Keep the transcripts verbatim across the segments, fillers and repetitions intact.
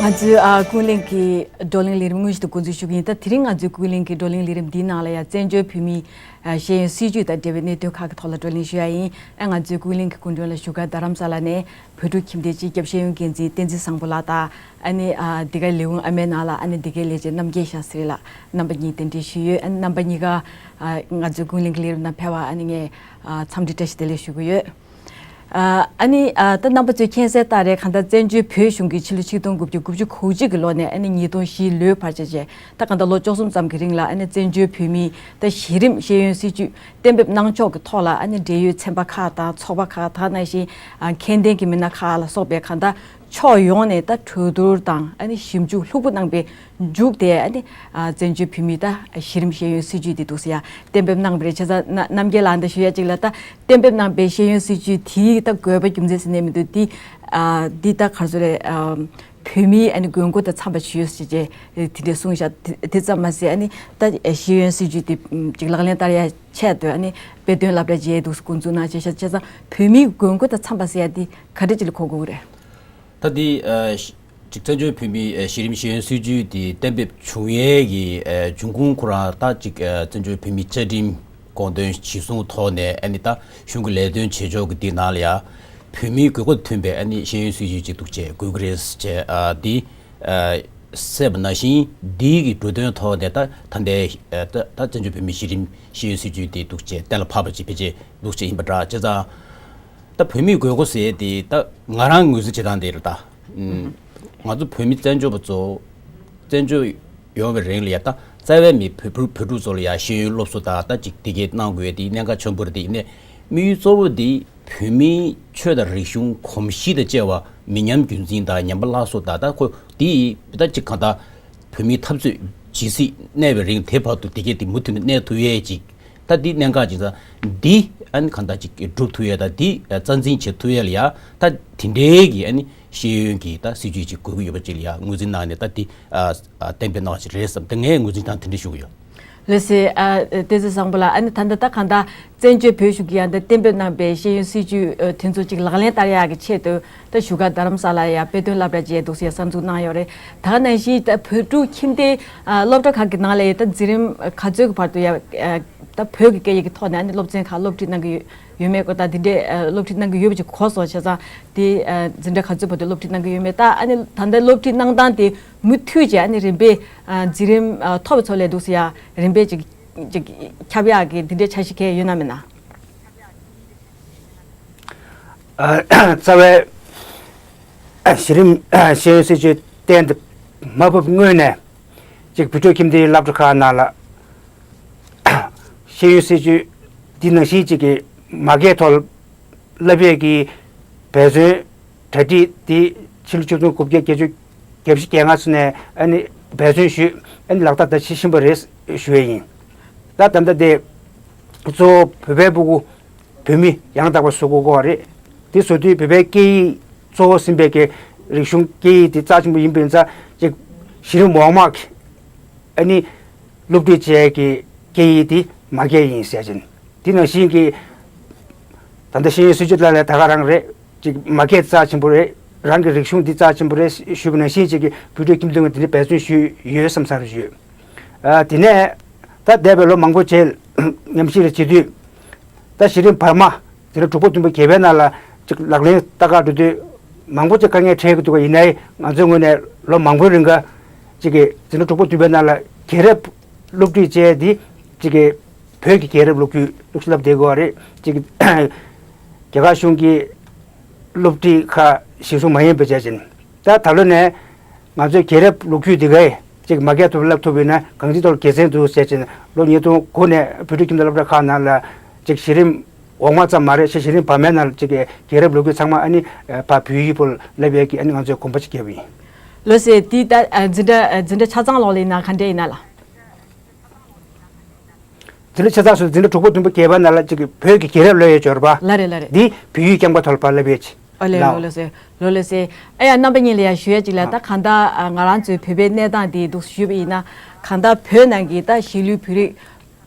ང་ཚོའི་ཨ་ཀུན་གླེང་གི་བགྲོ་གླེང་ལས་རིམ་དངོས་གཞི་དུ་འགོ་འཛུགས་ཞུ་གི་ཡིན། ད་དེ་རིང་ང་ཚོའི་ཀུན་གླེང་གི་བགྲོ་གླེང་ལས་རིམ་འདིའི་ནང་ལ་ཡང་བཙན་བྱོལ་བོད་མིའི་ཨ་ཤེས་ཡོན་སྲིད་བྱུས་དང་འབྲེལ་བའི་གནད་དོན་ཁག་གི་ཐོག་ལ་བགྲོ་གླེང་ཞུ་ཡ་ཡིན། ཨ་ང་ཚོའི་ཀུན་གླེང་གི་སྐུ་མགྲོན་ལ་བཞུགས་སྒར་རྡ་རམ་ས་ལ་ནས་བོད་ཕྲུག་ཁྱིམ་སྡེའི་སྤྱི་ཁྱབ་ཤེས་ཡོན་འགན་འཛིན་བསྟན་འཛིན་བཟང་པོ་ལགས་དང་། ཨ་ནི་ཨ་འདི་གའི་ལས་ཁུངས་ཨ་མའི་ནང་ལ་ཨ་ནི་འདི་གའི་ལས་བྱེད་རྣམ་རྒྱལ་ཤཱ་སི་རི་ལགས། རྣམ་པ་གཉིས་གདན་འདྲེན་ཞུས་ཡོད། ཨ་ནི་རྣམ་པ་གཉིས་ཀ་ཨ་ང་ཚོའི་ཀུན་གླེང་གི་ལས་རིམ་ནང་ཕེབས་པར་ཨ་ནི་ངས་ཨ་འཚམས་འདྲི་བཀྲ་ཤིས་བདེ་ལེགས་ཞུ་གི་ཡོད། ཨ་ཨ་ནི་ཨ་ད་རྣམ་པ་ཚོས་མཁྱེན་གསལ་ལྟར་རེད། གང་ལྟར་བཙན་བྱོལ་བོད་གཞུང་གིས་ཕྱི་ལོ་ཆིག་སྟོང་དགུ་བརྒྱ་དགུ་བཅུ་གོ་གཅིག་གི་ལོ་ནས་ཨ་ནི་ཉིས་སྟོང་བཞིའི་ལོའི་བར་བྱས་རྗེས་ད་གང་ལྟར་ལོ་བཅུ་གསུམ་ཙམ་གྱི་རིང་ལ་ཨ་ནི་བཙན་བྱོལ་བོད་མིའི་ད་གཞི་རིམ་ཤེས་ཡོན་སྲིད་བྱུས་གཏན་འབེབས་གནང་ཕྱོགས་ཀྱི་ཐོག་ལ་ཨ་ནི་འབྲེལ་ཡོད་ཚན་པ་ཁག་དང་ཚོགས་པ་ཁག་ད་ག་ནང་བཞིན་ཨ་མཁྱེན་ལྡན་གྱི་མི་སྣ་ཁག་ལ་སོགས་པའི་གང་ལྟར་ཕྱོགས་ཡོངས་ནས་ད་གྲོས་བསྡུར་དང་ཨ་ནི་ཞིབ་འཇུག་ལྷུག་པོ་གནང་པའི་མཇུག་དེ་ཨ་ནི་ཨ་བཙན་བྱོལ་བོད་མིའི་ད་གཞི་རིམ་ཤེས་ཡོན་སྲིད་བྱུས་དེ་འདུག་ཟེར་ཡ་གཏན་འབེབས་གནང་བ་རེད། བྱས་ཙང་ན་རྣམ་རྒྱལ་ལགས་འདི་ཞུ་ཡ་གཅིག་ལ་ད་གཏན་འབེབས་གནང་པའི་ཤེས་ཡོན་སྲིད་བྱུས་དེའི་ད་དགོས་པ་རྒྱུ་མཚན་ཟེར་ནས་མི་འདུག་འདི་ཨ་འདི་ད་ག་རེ་ཟེར་རེད། ཨ་བོད་མིའི་ཨ་ནི་དགོས་མཁོ་དང་འཚམ་པ་ཞུས་ཟེར་བྱས་དེ་འདྲ་གསུངས་ཤག་དེ་དེ་ཙམ་མ་ཟད་ཨ་ནི་ད་ཤེས་ཡོན་སྲིད་བྱུས་དེ་ཅིག་ལག་ལེན་བསྟར་ཡ་ཆེད་དུ་ཨ་ནི་དཔེ་སྟོན་སློབ་གྲྭ་བཅས་འདུག་འགོ་འཛུགས་གནང་བྱས་ཤག་བྱས་ཙང་བོད་མིའི་དགོས་མཁོ་དང་འཚམ་པ་ཟེར་ཡ་དེ་ག་འདྲ་ཅིག་ལ་གོ་དགོས་ཀྱི་རེད། ད་འདི་ཨ་ཅིག་བཙན་བྱོལ་བོད་མིའི་ཨ་གཞི་རིམ་ཤེས་ཡོན་སྲིད་བྱུས་དེ་གཏན་འབེབས་བྱུང་ཡས་ཀྱི་ཨ་འབྱུང་ཁུངས་ཁོ་རང་ད་ཅིག་ཨ་བཙན་བྱོལ་བོད་མིའི་བཅའ་ཁྲིམས་དགོངས་དོན་གཞིར་བཟུང་ཐོག་ནས་ཨ་ནི་ད་གཞུང་གི་ལས་དོན་བྱེད་ཕྱོགས་ཀྱི་འདི་ནང་ལ་ཡ་བོད་མིའི་དགོས་མཁོ་མཐུན་པའི་ཨ་ནི་ཤེས་ཡོན་སྲིད་བྱུས་ཅིག་འདུག་ཅེས་དགོས་ཀྱི་རེད་ཅེས་ཨ་འདི་ཨ་གསལ་བ་ནང་བཞིན་འདིའི་གི་འབྲུ་དོན་ཐོག་ནས་ད་ད་ལྟའི་ཨ་ད་ད་བཙན་བྱོལ་བོད་མིའི་གཞི་རིམ་ཤེས་ཡོན་སྲིད་བྱུས་དེ་འདུག་ཅེས་གཏན་ལ་ཕབ་པ་ཅིག་ཕལ་ཆེར་འདུག་ཅེས་ཡིན་པ་འདྲ། བྱས་ཙང་ད་བོད་མིའི་དགོས་མཁོ་ཟེར་དེ་ད་ང་རང་ངོས་འཛིན་བྱེད་སྟངས་དེ་རེད་ད། ང་ཚོ་བོད་མི་བཙན་བྱོལ་བ་ཚོ་བཙན་བྱོལ་ཡོང་བའི་རིང་ལ་ཡ་ད་རྩ་བའི་མི་བོད་བོད་བོད་ཕྲུག་ཚོ་ལ་ཡ་ཤེས་ཡོན་སློབ་གསོ་དང་ད་ཅིག་དེ་གའི་གནང་དགོས་དེ་གནད་འགག་ཆེན་པོ་རེད། དེ་ཡིན་ནའི་དམིགས་ཡུལ་གཙོ་བོ་དེ་བོད་མིའི་ཆོས་དང་རིག་གཞུང་གོམས་གཤིས་དང་བཅས་པ་མི་ཉམས་རྒྱུན་འཛིན་དང་ཉམས་པ་སླར་གསོ་དང་ད་ཁོ་དེ་ད་ཅིག་གང་ལྟར་བོད་མིའི་འཐབ་རྩོད་ཇི་སྲིད་གནས་པའི་རིང་དེ་བར་དུ་དེ་གའི་དེ་མུ་མཐུད་ནས་གནས་ཐུབ་ཡས་ཅིག་ད་འདི་གནད་འགག་ཅིག་ད་འདི་ཨ་ནི་གང་ལྟར་ཅིག་སྒྲུབ་ཐུབ་ཡས་ད་འདི་རྩ་འཛིན་བྱེད་ཐུབ་ཡས་ལ་ཡ་ད་དེ་འདྲའི་གི་ཨ་ནི་ཤེས་ཡོན་གྱི་ད་སྲིད་ཇུས་ཅིག་དགོས་ཀྱི་ཡོད་པ་ཅིག་ལ་ཡ་ངོས་འཛིན་གནང་ནས་ད་འདི་ཨ་ཨ་གཏན་འབེབས་གནང་བ་ཅིག་རེད་བསམ་ད་ངས་ངོས་འཛིན་དང་དེ་འདྲ་ཞུ་གི་ཡོད། ལགས་སེ། ཨ་བསྟན་འཛིན་བཟང་པོ་ལགས། ཨ་ནི་ད་ལྟ་ད་གང་ལྟར་བཙན་བྱོལ་བོད་གཞུང་གིས་ཡང་ད་གཏན་འབེབས་གནང་པའི་ཤེས་ཡོན་སྲིད་བྱུས་ཨ་དེ་ཚོ་ཅིག་ལག་ལེན་བསྟར་ཡག་གི་ཆེད་དུ་ད་བཞུགས་སྒར་རྡ་རམ་ས་ལ་ཡ་དཔེ་སྟོན་སློབ་གྲྭ་བཅས་འདུག་སེ་གསར་འཛུགས་གནང་ཡོད་རེད། ད་ག་ནང་བཞིན་ད་བོད་ཕྲུག་ཁྱིམ་སྡེའི་ཨ་སློབ་གྲྭ་ཁག་གི་ནང་ལ་ཡ་ད་འཛིན་རིམ་ག་ཚོད་ཀྱི་བར་དུ་ཡ་ཨ་ད་བོད་ཀྱི་སྐད་ཡིག་གི་ཐོག་ནས་ཨ་ནི་སློབ་ཚན་ཁག་སློབ་ཁྲིད་གནང་གི་ཡོད་ཡོད་མེད་སྐོར་དང་དེ་འདྲའི་ཨ་སློབ་ཁྲིད་གནང་གི་ཡོད་པ་ཅིག་གོ་སོང་། བྱས་ཙང་དེ་ཨ་འཛིན་གྲྭ་ག་ཚོད་བར་དུ་སློབ་ཁྲིད་གནང་གི་ཡོད་མེད། ད་ཨ་ནི་ད་ལྟའི་སློབ་ཁྲིད་གནང་སྟངས་དེ་མུ་མཐུད་ཀྱིས་ཨ་ནི་རིམ་པས་ཨ་འཛིན་རིམ་ཨ་མཐོ་བའི་ཚོ་ལས་འདུག་སེ་ཡ་རིམ་པས་ཅིག་ཅིག་ཁྱབ་ཡག་གི་དེ་འདྲའི་འཆར་གཞི་གང་ཡང་ཡོད་ན་མེད་ན། ཨ་རྩ་བའི་གཞི་རིམ་ཤེས་ཡོན་སྲིད་བྱུས་གཏན་དུ་མ་ཕབ་སྔོན་ནས་ཅིག་བོད་ཕྲུག་ཁྱིམ་སྡེའི་སློབ་གྲྭ་ཁག་ནང་ལ་ཤེས་ཡོན་སྲིད་བྱུས་འདི་ནང་བཞིན་ཅིག་གི་མ་སྐད་ཐོག་བསླབ་ཡས་ཀྱི་འབད་བརྩོན་གྲ་སྒྲིག་འདི་ཕྱི་ལོ་ཆིག་སྟོང་དགུ་བརྒྱ་བརྒྱད་ཅུ་གྱ་བཞི་གྱ་ལྔ་ཚུན་ནས་ཨ་ནི་འབད་བརྩོན་ཞུས་ཨ་ནི་ལག་བསྟར་ད་བྱེད་བཞིན་པ་རེད་ཞུ་ཡས་ཡིན། ད་ད་ལྟ་དེ་གཙོ་བོ་བོད་པའི་སྤུ་གུ་བོད་མི་ཡང་དག་པ་བཟོ་དགོས་ཀྱི་རེད། དེ་བཟོ་དུས་བོད་པའི་སྐད་ཡིག་གཙོ་བོ་ཟིན་པའི་གི་རིག་གཞུང་སྐད་ཡིག་དེ་རྩ་ཆེན་པོ་ཡིན་པ་ཡིན་ཙང་ཅིག་གཞི་རིམ་འོག་མ་གི་ཨ་ནི་སློབ་ཁྲིད་བྱེད་ཡས་ཀྱི་སྐད་ཡིག་དེ་མ་སྐད་ཡིན་ཟེར་ཅིང་། དེ་ནང་བཞིན་གྱི་ད་ལྟ་ཤེས་ཡོན་སྲིད་བྱུས་ལ་ལས་ད་ག་རང་རེད། ཅིག་མ་སྐད་རྩ་ཆེན་པོ་རེད། རང་གི་རིག་གཞུང་འདི་རྩ་ཆེན་པོ་རེད་ཞུས་པ་ནང་བཞིན་ཅིག་གི་བོད་ཕྲུག་ཁྱིམ་སྡེ་ངོས་དེ་འདྲའི་འབད་བརྩོན་ཞུས་ཡོད་བསམ་བསམ་རེ་ཞུས། ཨ་དེ་ནས་ད་འདས་པའི་ལོ་མང་པོ་རྗེས་ཉམས་ཞིབ་རེ་བྱེད་དུས་ད་གཞི་རིམ་བར་མ་འཛིན་གྲྭ་དྲུག་པ་བདུན་པ་བརྒྱད་པའི་ནང་ལ་ཅིག་ལག་ལེན་བསྟར་ག་འགྲོ་དུས་མང་པོ་ཅིག་དཀའ་ངལ་འཕྲད་ཀྱི་འདུག་ག་ཡིན་ནའི་ང་ཚོའི་ངོས་ནས་ལོ་མང་པོའི་རིང་ག་ཅིག་གི་འཛིན་གྲྭ་དྲུག་པ་བདུན་པའི་ནང་ལ་རྒྱལ་རབས་སློབ་ཁྲིད་བཅས་འདི་ཅིག་གི་བོད་ཀྱི་རྒྱལ་རབས་ལོ་རྒྱུས་ལོ་རྒྱུས་ལབ་བསྡད་དགོས་པ་རེད། ཅིག་གི་རྒྱ་གར་གཞུང་གི་སློབ་ཁྲིད་ཁག་གཞིར་བཟུང་མ་ཡིན་པ་བྱས་ཅིང་ད་ད་ལོ་ནས་ང་ཚོའི་རྒྱལ་རབས་ལོ་རྒྱུས་འདི་གའི་ཅིག་མ་སྐད་ཐུབ་ལབ་ཐུབ་ཡོད་ན་གང་ཅི་ཐོག་དགེ་མཚན་འདུག་ཟེར་ཅིང་ལོ་ཉིས་སྟོང་དགུ་ནས་བོད་ཕྲུག་ཁྱིམ་སྡེ་སློབ་གྲྭ་ཁག་ནང་ལ་ཅིག་གཞི་རིམ་འོག་མ་ཙམ་མ་རེད་ཤག་གཞི་རིམ་བར་མའི་ནང་ལ་ཅིག་གི་རྒྱལ་རབས་ལོ་རྒྱུས་ཚང་མ་ཨ་ནི་ཕར་བོད་ཡིག་པོ་ལབ་ཡས་ཀྱི་ཨ་ནི་ང་ཚོས་གོམ་པ་ཅིག་བརྒྱབ་ཡིན། ལགས་སེ། འདི་ད་འཛིན་གྲྭ་འཛིན་གྲྭ་ཆ་ཚང་ལོག་ལ་ཡིན་ན་ག་འདྲ་ཡིན་ན་ལགས། འཛིན་གྲྭ་ཆ་ཚང་སུ་འཛིན་གྲྭ་དྲུག་པ་བདུན་པ་བརྒྱད་པ་ནང་ལ་ཅིག་གི་བོད་ཀྱི་རྒྱལ་རབས་ལབ་ཡས་སྦྱོར་བ། ལགས་རེད་ལགས་རེད། འདི་བོད་ཡིག་རྐྱང་པ་ཐོག་ལ་ཕར་ལབ་ཡས་ཅིག་ཨོ་ལེ་ལགས། ལོ་ལོ་སེ་ལོ་ལོ་སེ། ཨ་ཡ་རྣམ་པ་གཉིས་ལ་ཡ་ཞུ་ཡ་ཅིག་ལ་ད་གང་ལྟར་ང་རང་ཚོའི་བོད་པའི་གནས་སྟངས་འདི་འདུག་ཞུས་པ་ཡིན་ན་གང་ལྟར་བོད་ནང་གི་ད་གཞིས་ལུས་བོད་རིགས་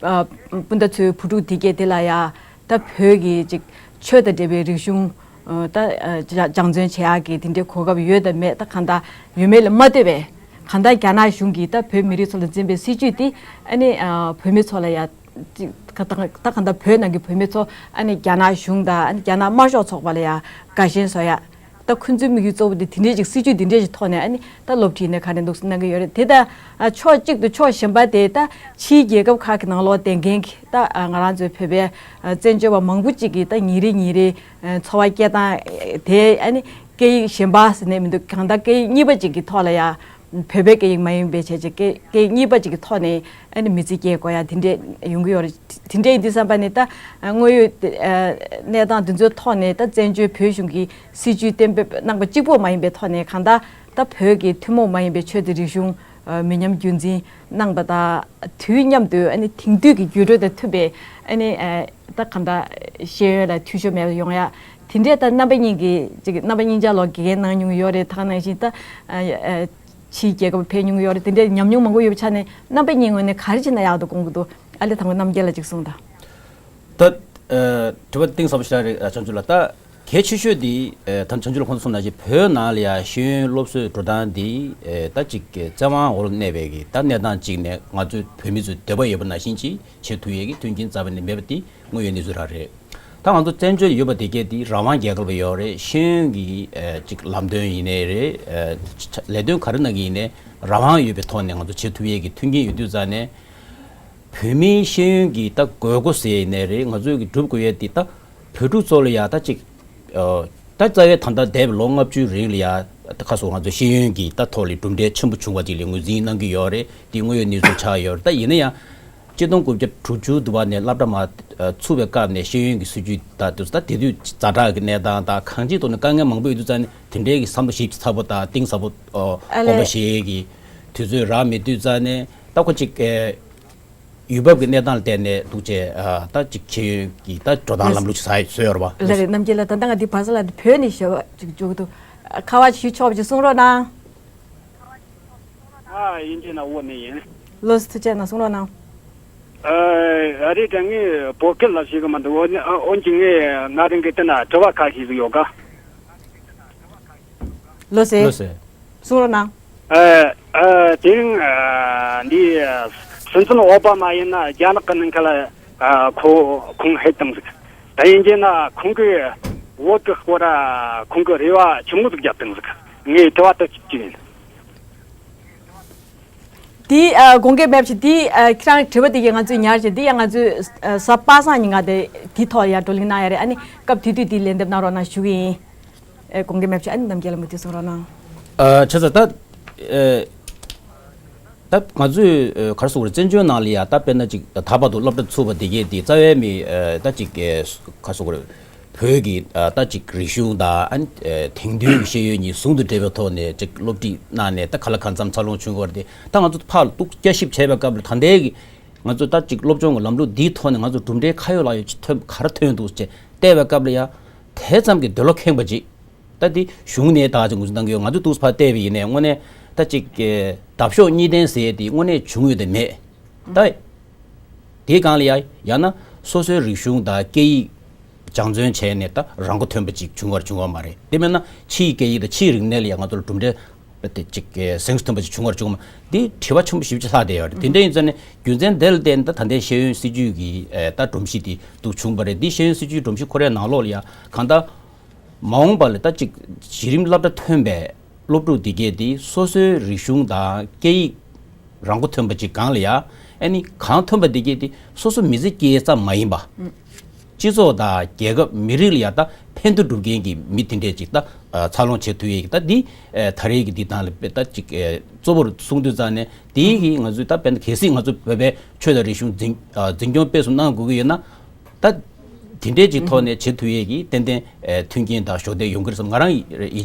སྤུན་ཟླ་ཚོའི་བུ་ཕྲུག་དེ་གས་དེ་ལ་ཡ་ད་བོད་ཀྱི་ཅིག་ཆོས་དང་འབྲེལ་བའི་རིག་གཞུང་ ཨ་ད་ཨ་སྦྱང་བརྩོན་བྱེད་ཡག་གི་དེ་འདྲའི་གོ་སྐབས་ཡོད་དམ་མེད། ད་གང་ལྟར་ཡོད་མེད་ལ་མ་ལྟོས་པའི་གང་ལྟར་རྒྱ་ནག་གཞུང་གིས་ད་བོད་མི་རིགས་ཚོ་ལ་འཛིན་པའི་སྲིད་བྱུས་དེ་ཨ་ནི་ཨ་བོད་མི་ཚོ་ལ་ཡ་ཅིག་ད་གང་ལྟར་བོད་ནང་གི་བོད་མི་ཚོ་ཨ་ནི་རྒྱ་ནག་གཞུང་དང་ཨ་ནི་རྒྱ་ནག་དམར་ཤོག་ཚོགས་པ་ལ་ཡ་དགའ་ཞེན་བཟོ་ཡ། ད་ཁོང་ཚོའི་དམིགས་ཡུལ་གཙོ་བོ་དེ་དེ་འདྲའི་ཅིག་སྲིད་བྱུས་དེ་འདྲའི་ཞིག་ཐོག་ནས་ཨ་ནི་ད་སློབ་ཁྲིད་ནས་ག་རེ་འདུག་གནང་གི་ཡོད་རེད། དེ་ད་ཨ་ཕྱོགས་གཅིག་ཏུ་ཕྱོགས་གཞན་པ་དེ་ད་ཕྱིའི་རྒྱལ་ཁབ་ཁག་གི་ནང་ལོགས་བསྡད་མཁན་གྱི་ད་ཨ་ང་རང་ཚོའི་བོད་པའི་ཨ་བཙན་བྱོལ་བ་མང་པོ་ཅིག་གིས་ད་ཉིན་རེ་ཉིན་རེ་ཨ་འཚོ་བ་སྐྱེལ་སྟངས་དེ་ཨ་ནི་སྐད་ཡིག་གཞན་པ་ཟེར་ནས་མི་འདུག་གང་ལྟར་སྐད་ཡིག་གཉིས་པ་ཅིག་གི་ཐོག་ལ་ཡ། བོད་པའི་སྐད་ཡིག་མ་ཡིན་པའི་བྱས་རྗེས་སྐད་སྐད་ཡིག་གཉིས་པ་ཅིག་གི་ཐོག་ནས་ཨ་ནི་མི་ཚེ་སྐྱེལ་དགོས་ཡ་དེ་འདྲས་ཡོང་གི་ཡོད་རེད། དེ་འདྲས་ཡིན་དུས་ཙམ་པ་ནས་ད་དངོས་ཡོད་གནས་སྟངས་འདི་ཚོའི་ཐོག་ནས་ད་བཙན་བྱོལ་བོད་གཞུང་གི་སྲིད་བྱུས་གཏན་འབེབས་གནང་པ་གཅིག་པོ་མ་ཡིན་པའི་ཐོག་ནས་གང་ལྟར་ད་བོད་ཀྱི་ཐུན་མོང་མ་ཡིན་པའི་ཆོས་དང་རིག་གཞུང་མི་ཉམས་རྒྱུན་འཛིན་གནང་པ་དང་དུས་མཉམ་དུ་ཨ་ནི་དེང་དུས་ཀྱི་འགྱུར་འགྲོས་དང་མཐུན་པའི་ཨ་ནི་ད་གང་ལྟར་ཤེས་ཡོན་ལ་འཐུས་ཤོར་མེད་པ་ཡོང་ཡ། དེ་འདྲས་ད་རྣམ་པ་གཉིས་ཀྱི་ཅིག་རྣམ་པ་གཉིས་ཆ་ལོ་དགེ་རྒན་གནང་མྱོང་ཡོད་རེད། ད་ག་ནང་བཞིན་ད་ཕྱིའི་རྒྱལ་ཁབ་ཕེབས་མྱོང་ཡོད་རེད། དེ་འདྲའི་ཉམས་མྱོང་མང་པོ་ཡོད་པའི་ཆ་ནས་རྣམ་པ་གཉིས་ངོས་ནས་ག་རེ་བྱས་ན་ཡག་འདུག་དགོངས་ཀྱི་འདུག་ཨ་ལེ་དང་པོ་རྣམ་རྒྱལ་ལགས་ཅིག་གསུངས་དང་། ད་ཨ་དྲི་བ་གཏིང་ཟབ་པོ་ཞིག་རེད། ཨ་བྱང་ཆུབ་ལགས། ད་གལ་ཆེ་ཤོས་འདི་ཨ་ད་བྱང་ཆུབ་ལགས་ཁོང་ཚོ་གསུངས་ནང་བཞིན་བོད་ནང་ལ་ཡ་ཤེས་ཡོན་སློབ་གསོའི་འགྲོ་སྟངས་འདི་ཨ་ད་ཅིག་བཙན་དབང་འོག་ལ་གནས་པའི་གི་ད་གནས་སྟངས་ཅིག་ནས་ང་ཚོའི་བོད་མི་ཚོའི་འདོད་པ་ཡོད་པ་ནང་བཞིན་ཅིག་བྱེད་ཐུབ་ཡས་ཀྱི་མཐུན་རྐྱེན་རྩ་བ་ནས་མེད་པ་འདི་དངོས་ཡོད་གནས་ཚུལ་རང་རེད། ད་ང་ཚོ་བཙན་བྱོལ་ཡོད་པ་དེ་གས་དེ་རང་དབང་རྒྱལ་ཁབ་ཡོད་རེད། ཤེས་ཡོན་གྱི་ཨ་ཅིག་ལམ་སྟོན་ཡིན་ནའི་རེད། ཨ་ལས་དོན་ག་རེ་གནང་གི་ཡིན་ནའི་རང་དབང་ཡོད་པའི་ཐོག་ནས་ང་ཚོ་བྱེད་ཐུབ་ཡས་ཀྱི་མཐུན་རྐྱེན་ཡོད་དུས་ཙང་ནས་བོད་མིའི་ཤེས་ཡོན་གྱི་ད་དགོས་མཁོ་ཟེར་ཡིན་ནའི་རེད། ང་ཚོས་ཀྱི་སྒྲུབ་དགོས་ཡས་དེ་ད་བོད་ཕྲུག་ཚོ་ལ་ཡ་ད་ཅིག་ཨ་ད་རྩ་བའི་ད་ལྟ་འདས་པའི་ལོ་ལྔ་བཅུའི་རིང་ལ་ཡ་ད་ཁ་སོ་ང་ཚོ་ཤེས་ཡོན་གྱི་ད་ཐོག་ལ་གྲུབ་འབྲས་ཆེན་པོ་བྱུང་བ་ཅིག་ལ་ངོས་འཛིན་གནང་གི་ཡོད་རེད། དེ་དངོས་ཡོད་གནས་ཚུལ་ཆགས་ཡོད་རེད། ད་ཡིན་ན་ཡང་གཅིག་སྟོང་དགུ་བརྒྱ་དྲུག་ཅུ་དུ་བ་ནས་སློབ་གྲྭ་མར་ཚུགས་པའི་སྐབས་ནས་ཤེས་ཡོན་གྱི་སྲིད་ཇུས་ད་དུས་ད་དེ་དུས་ཛ་དྲག་གི་གནས་སྟངས་དང་གང་ཅིའི་ཐོག་ནས་དཀའ་ངལ་མང་པོ་ཡོད་དུས་ཙང་ནས་དེ་འདྲའི་གི་བསམ་བློ་ཞིབ་ཚགས་པོ་དང་གཏིང་ཟབ་པོ་ཨ་དགོངས་པ་བཞེས་ཀྱི་དུས་ཚོད་རག་མེད་དུས་ཙང་ནས་ད་ཁོ་ཅིག་ཨེ་ཡུལ་བབ་ཀྱི་གནས་སྟངས་ལ་བལྟས་ནས་འདུག་ཅེས་ཨ་ད་ཅིག་ཤེས་ཡོན་གྱི་ད་འགྲོ་སྟངས་ལམ་ལུགས་ཤིག་བཟོས་ཡོད་རེད་པ། ལགས་རེད། རྣམ་རྒྱལ་ལགས། ད་ལྟ་ང་འདི་བར་ས་ལ་འདི་བོད་ནས་ཞུ་བ་ཅིག་འཇུག་འདུག་ཁ་པར་ཞུ་ཆོག་པ་ཅིག་གསུང་རོགས་གནང་། ཨ་ཡིན་གྱི་ན་འོ་ནི་ཡིན། ལོས་ཐུགས་རྗེ་གནང་། གསུང་རོགས་གནང་། ཨ་རེད་དྲ་ངས་བོད་སྐད་ལ་ཞིག་གི་མ་འདུག་འོན་ཀྱང་ངས་ང་རང་གི་དེ་ན་དྲི་བ་ཁ་ཤས་ཤིག་ཡོད་ག་ལོས་ཟེར། ལོས་ཟེར། གསུང་རོགས་གནང་། ཨ་ཨ་དེ་རིང་ཨ་འདི་སྲིད་འཛིན་ཨོ་བྷ་མ་ཡིན་ན་རྒྱ་ནག་གི་ནང་ཁ་ལ་ཨ་ཁོ་ཁོང་ཧེད་བཏང་ཟིག་ད་ཡིན་གྱི་ན་ཁོང་གི་བོད་ཀྱི་སྐོར་ཨ་ཁོང་གི་རེ་བ་ཆུང་ངུ་ཟིག་བརྒྱབ་བཏང་ཟིག་ངས་དྲི་བ་དེ་གཅིག་ཡིན། དེ་ཨ་དགོངས་འགལ་མེད་པ་ཞིག་དེ་ཨ་ཁྱེད་རང་དྲི་བ་དེ་གས་ང་ཚོས་ཉར་བྱས་དེ་ཡང་ང་ཚོས་ཨ་གཟའ་པ་སངས་ཉིན་ང་དེ་དེའི་ཐོག་ཡར་བགྲོ་གླེང་གནང་ཡ་རེད། ཨ་ནི་སྐབས་དེ་དུས་དེ་ལན་འདེབས་གནང་རོགས་གནང་ཞུ་གི་ཡིན། ཨེ་དགོངས་འགལ་མེད་པ་ཞིག་ཨ་ནི་རྣམ་རྒྱལ་ལགས་མུ་མཐུད་གསུང་རོགས་གནང་། ཨ་བྱས་ཙང་ད་ཨེ་ད་ང་ཚོས་ཨེ་ག་རེ་ཟེར་དགོས་རེད། བཙན་བྱོལ་ནང་ལ་ཡ་ད་དཔེར་ན་ཅིག་ད་བར་དུ་སློབ་གྲྭ་ཚུགས་པ་དེ་གས་དེ་རྩ་བའི་མི་ཨེ་ད་ཅིག་ཨེ་ག་རེ་ཟེར་དགོས་རེད། བོད་ཀྱི་ཨ་ད་ཅིག་རིག་གཞུང་དང་ཨ་ནི་ཨེ་དེང་དུས་ཀྱི་ཤེས་ཡོན་གཉིས་ཟུང་དུ་འབྲེལ་བའི་ཐོག་ནས་ཅིག་སློབ་ཁྲིད་གནང་ནས་ད་ག་ལ་གང་འཚམ་འཚར་ལོངས་བྱུང་བ་རེད་དེ། ད་ང་ཚོ་ཕར་ཏོག་བསྐྱར་ཞིབ་བྱས་པའི་སྐབས་ལ་ད་ལྟའི་གི་ང་ཚོ་ད་ཅིག་སློབ་སྦྱོང་གི་ལམ་ལུགས་འདིའི་ཐོག་ནས་ང་ཚོ་གྲུབ་འབྲས་ཁ་ཡོད་ལག་ཡོད་ཅིག་ཐོན་ག་རེ་ཐོན་འདུག་ཅེས་བལྟས་པའི་སྐབས་ལ་ཡ་དེ་ཙམ་གྱི་འདོད་བློ་ཁེངས་པ་ཅིག་ད་དེ་གཞུང་ནས་ད་ཅིག་ངོས་འཛིན་གནང་གི་ཡོད། ང་ཚོས་འདུག་ཕར་བལྟས་པ་ཡིན་ནའི་དངོས་གནས་ད་ཅིག་གི་འདབ་གཤོག་གཉིས་ལྡན་ཟེར་དེ་དངོས་གནས་བྱུང་ཡོད་དམ་མེད། ད་དེའི་སྒང་ལ་ཡ་ཡང་ན་སོ་སོའི་རིག་གཞུང་དང་སྐད་ཡིག་སྦྱང་བརྩོན་བྱས་ནས་ད་རང་མགོ་ཐོན་པ་ཅིག་བྱུང་བར་བྱུང་བ་མ་རེད། དེ་མིན་ན་ཕྱིའི་སྐད་ཡིག་དང་ཕྱིའི་རིག་གནས་ལ་ཡ་ང་ཚོར་གྲུབ་འབྲས་དཔེ་དེ་ཅིག་གཟེངས་སུ་ཐོན་པ་ཅིག་བྱུང་བར་བྱུང་བ་འདི་དྲི་བ་ཆེན་པོ་ཞེ་པོ་ཅིག་ལྷག་བསྡད་ཡོད་རེད། དེ་འདྲ་ཡིན་ཙང་ནས་རྒྱུ་མཚན་དེ་ལ་བརྟེན་ནས་ད་ད་ལྟའི་ཤེས་ཡོན་སྲིད་བྱུས་ཀྱི་ད་སྒྲོམ་གཞི་དེ་འདུག་བྱུང་བ་རེད། འདི་ཤེས་ཡོན་སྲིད་བྱུས་སྒྲོམ་གཞི་ཁོ་རའི་ནང་ལོགས་ལ་ཡ་གང་ལྟར་མ་འོངས་པ་ལ་ད་ཅིག་གཞི་རིམ་སློབ་གྲྭ་ཐོན་པའི་སློབ་ཕྲུག་འདི་གས་དེ་སོ་སོའི་རིག་གཞུང་དང་སྐད་ཡིག་རང་མགོ་ཐོན་པ་ཅིག་སྒང་ལ་ཡ་ཨ་ནི་གང་ཐོན་པ་འདི་གས་དེ་སོ་སོ་མི་ཚེ་སྐྱེལ་ཙམ་མ་ཡིན་པ། སྤྱི་ཚོགས་དང་རྒྱལ་ཁབ་མི་རིགས་ལ་ཡ་ད་ཕན་བདེ་སྒྲུབ་མཁན་གྱི་མི་དེ་འདྲས་ཅིག་ད་འཚར་ལོངས་བྱེད་ཐུབ་ཡས་ཀྱི་ད་འདི་ད་རེས་ཀྱི་འདི་དང་ལ་དཔེ་ད་ཅིག་གཙོ་བོར་གསུངས་དུས་ཙང་ནས་དེའི་གི་ང་ཚོས་ད་དཔེར་ན་གལ་སྲིད་ང་ཚོ་བོད་པའི་ཆོས་དང་རིག་གཞུང་འཛིན་འཛིན་སྐྱོང་སྤེལ་གསུམ་གནང་དགོས་ཀྱི་ཡོད་ན། ད་དེ་འདྲའི་ཅིག་ཐོག་ནས་བྱེད་ཐུབ་ཡས་ཀྱི་ཏན་ཏན་ཨེ་མཐུན་རྐྱེན་དང་གཞོགས་འདེགས་ཡོང་གི་རེད་བསམ། ང་རང་ཡིད་ཆེས།